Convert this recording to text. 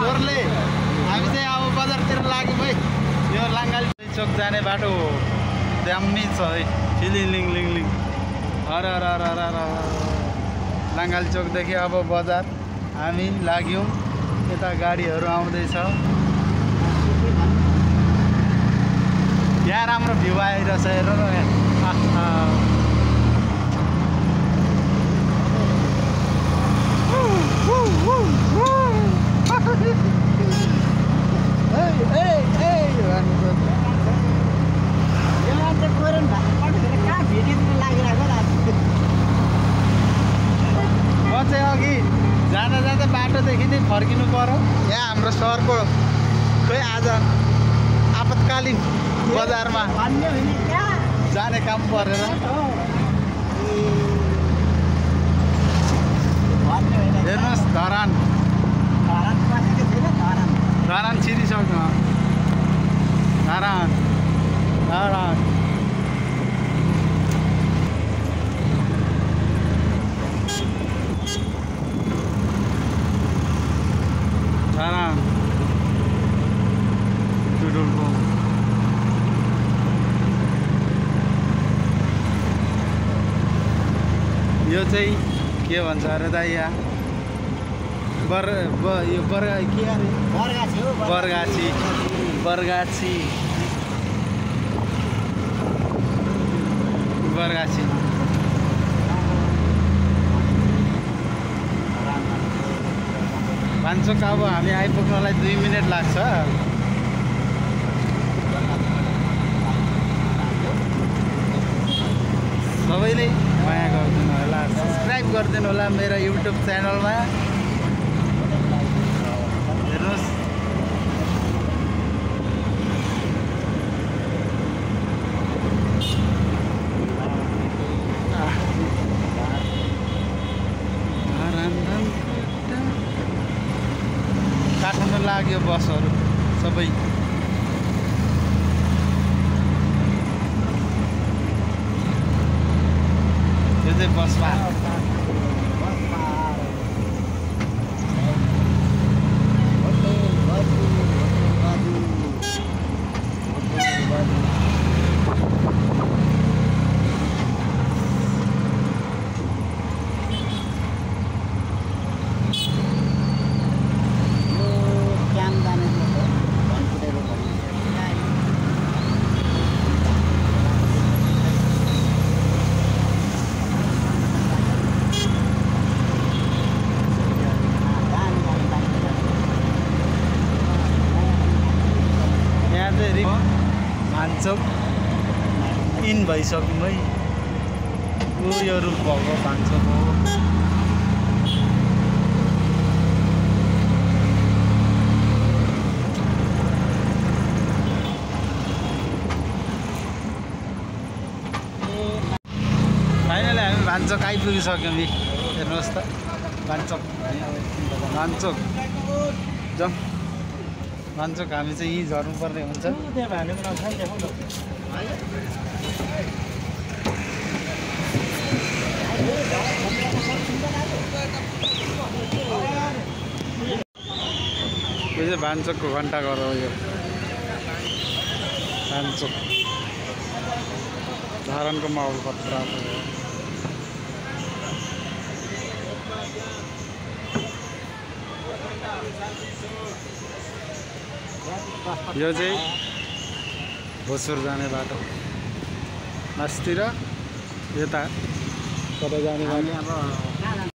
जोरले हामी चाहिँ अब बजारतिर लाग्यौँ है। यो लाङ्गाल चोक जाने बाटो हो, दामी छ है। लिङ लिङ लिङ हर हर हर हर हर लाङ्गाल चोकदेखि अब बजार हामी लाग्यौँ। यता गाडीहरू आउँदैछ। यहाँ राम्रो भ्यू आइरहेछ, हेर न म चाहिँ अघि जाँदा जाँदा बाटोदेखि नै फर्किनु पर्यो। यहाँ हाम्रो सहरको खोइ आज आपतकालीन बजारमा जाने काम परेर हेर्नुहोस् धरान छिरिसक्नु धरान धरान धरान टुडुलको यो चाहिँ के भन्छ अरे दाइ यहाँ यो के अरे बरगाछी बरगाछी बरगाछी भान्चोक अब हामी आइपुग्नलाई 2 मिनेट लाग्छ। सबैले माया गरिदिनु होला, सब्सक्राइब गरिदिनु होला मेरो युट्युब च्यानलमा। हेर्नुहोस् काठमाडौँ लाग्यो बसहरू सबै। यो चाहिँ बस पार्क। भान्चोक इन भइसक्यौँ है। यो रुख भएको भान्चोक हो। फाइनली हामी भान्चोक आइपुगिसक्यौँ नि। हेर्नुहोस् त भान्चोक भान्चोक जाउँ। भान्चोक हामी चाहिँ यहीँ झर्नुपर्ने हुन्छ। यो चाहिँ भान्चोकको घन्टाघर हो। यो भान्चोक धरानको माहौल खतरा हो। यो चाहिँ भोजपुर जाने बाटो, मास्तिर यता कता जाने बाटो।